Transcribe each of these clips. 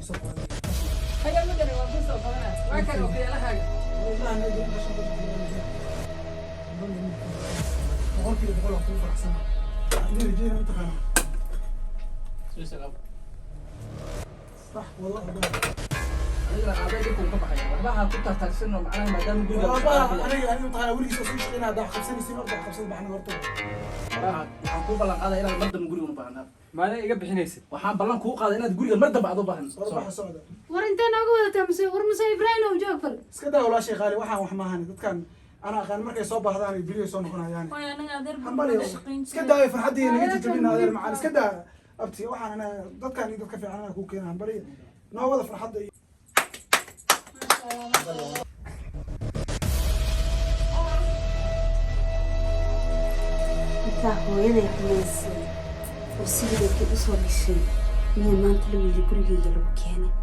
Soo qaaday. Haya, midani waan ku soo qabanaa. Waa kan okiyaalahaaga. Ilmaha naga qashin ku jira. 100% waan kugu faraxsanahay. Waxaan idin rajeynaya, mataqaanaa. Soo. Sax wado adaa. Anigana aabay dhibka uu ka baxaya. Waxba ha ku tartarsano, macnaha maadaama guriga Aabaha aniga mataqaanaa weligiis oo soo shaqeynaya. Haddaa wax qabsanaysiin, orda wax qabsada, baxna horta. Waxaan kuu ballan qaaday inaad mar dambe guriga u baahnaa. Maalin iga bixinaysid. Waxaan ballan kuu qaaday inaad guriga mar dambe aad u baahan. War baxa, socda. War intee nooga wadataa muse? War muse Ibraahim ow, joog bal. Iska daa, walaashay qaali. Waxaan wax maahan. Dadkan ana aqaan, markay soo baahdaan beriyo soo noqonayaan. Waayo anaga adeer buu Hambaliyo. naga shaqayn Iska jiray. daayo farxaddii naga jajabina, adeer macaan. Iska daa, abti. Waxaan ana dadkan iyo dadka fiican ana kuu keena. Hambaliyo, noo wada farxadda iyo Maasha Allah, maasha Allah. Intaa hooyaday xumaysay oo sigareedkii usoo gashay miyaa maanta la weyda gurigeyga lagu keenay?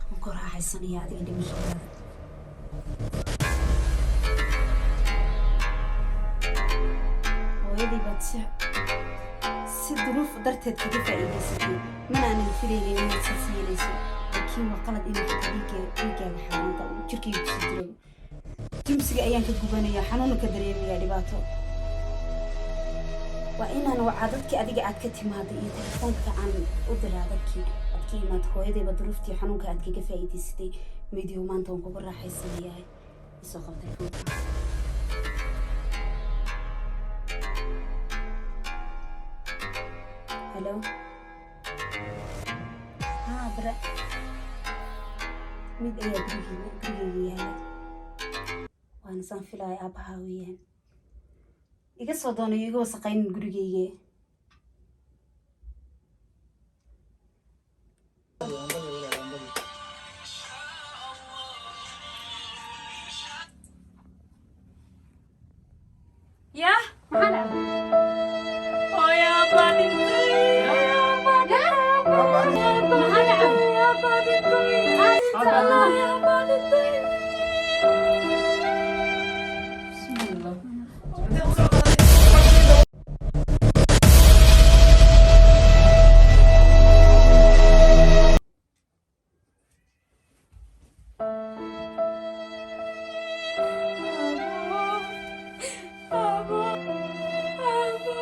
Waan ku raaxaysanaya adiga dhimashadaada. Hooyadii baad si duruuf darteed kaga faa'iidaysatay. Mana aanan filaynin inaad saas yeelayso, laakiin waa qalad inuu xitaa dhiiggaaga xanuunta uu jirkayga kusii jiro. Jimsiga ayaan ka gubanaya, xanuuna ka dareemaya, dhibaato. Waa inaan wacaa dadkii adiga aad ka timaaday iyo telefoonka aan u diraa dadkii aad ka imaad. Hooyadayba duruuftii xanuunka aad kaga faa'iidaysatay. Midiyo maanta waan kugu raaxaysanayahay. Isoo qabo telefoonka. Halo, haa bara, mid ayaa gurigeyga yaala, waana saan filaya aabbahaa weeyaan. Iga soo doonayo, iga wasaqaynin gurigeyga. Yah. Maxaa dhacday? Hooyo, abbaa dhintay. Abbaa dhintay. Maxaa dhacay? Abbaa dhintay. Wallaahi, abbaa dhintay. Bismillah. Aabbo. Aabbo.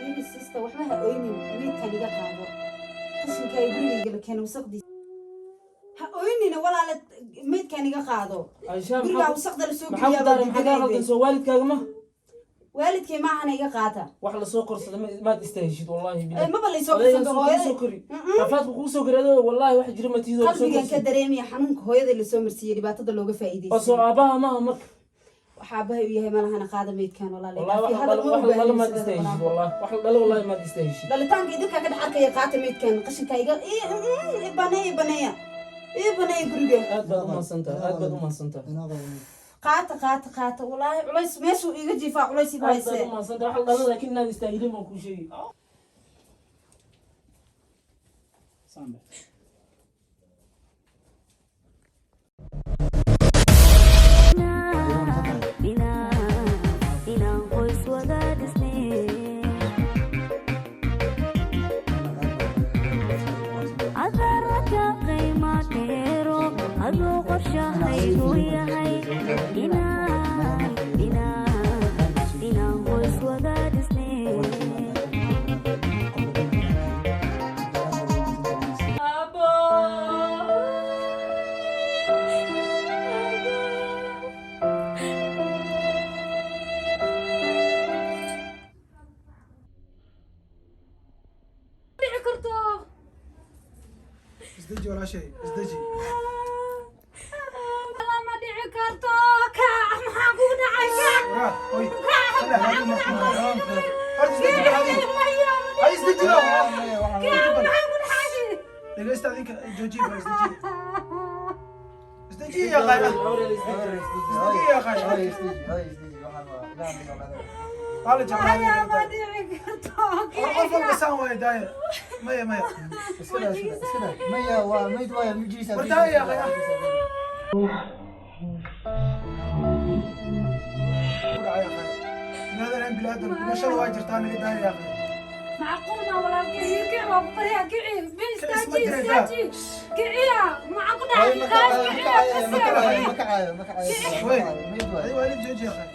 Baby sister, waxba ha oynin. Meydkan iga qaado, qashinka ay gurigeyga la keeno wasaqdiisa. Ha oynina, walaala, meydkan iga qaado. Aisha, gurigaa wasaqda lasoo maxaa ku geliyaa. daaray? Maxaa kaa qaldan? Soo waalidkaaga ma Waalidkay maahana, iga qaata. Wax lasoo korsada maad istaahishid, wallahi billahi. Maba laysoo Odaygan korsado. soo kuu Hooyaday soo kori, rafaadku kuu soo kori adoo, wallahi wax jira ma tiidoo lasoo qalbigan ka korsi. dareemaya xanuunka hooyaday lasoo marsiiyey, dhibaatada looga Oo soo faa'iidaystay. Aabaha maaha marka. Waxa aabahay u yahay malahana. Qaada meydkan, walaala. Wallahi wax hadal la ma dhalo, u wax la dhalo baahnid maad sidada istaahishid. walaal. Wallahi wax la dhalo, wallahi maad istaahishid. Dhalitaanka idinkaa ka dhex arkaya. Qaata meydkan, qashinka iga baneeya, baneeya, ii baneeya guriga. Aad baad u mahadsantahay, aad baad u mahadsantahay. Qaata, qaata, qaata. Walaahi culays meeshuu iiga jiifaa, culays igu Aad baad haysee. u mahadsantahay. Wax la dhalo laakiin inaad istaahilin baan kuu sheegi. Sambe. Inaan qoys wada dhisnay. Adaraka qiima dheero aduu qorshahaygu yahay inaan qoys wada dhisnay. Aabbo. Aabbo. Dhici karto. Isdeji, walaashay, isdeji. Lama dhici karto. Kac, maxaa kugu dhacay? Kac. Waraa oy. Kac, maxaa ku dhacay? Horta isdeji bal. Hay, isdeji lo. Kac, maxaa ku dhacay? Dhegeysta adinka, joojiye bal. Isdejiye, isdejiye ya qayla, isdejiye ya qayla. Waa la Maya, ma jeclaaday. dhici karto. Qof walba saan waaye. Daaya, maya, maya. War daaya ya qayla. Ku dhacay ya qayla. Inaadan bilaadan dhimashada waa jirtaa, naga daaya ya qayla. Macquul ma walaalkay? Kici, waa ku baryaa, kici. Bin, istaaji, istaaji, kiciya. Maxaa ku dhacay? Ma kacayo, ma Kiciya. kacayo, ma kacayo, ma kacayo. Wey. Meyd waay. Ay, waalid, jooji akhay.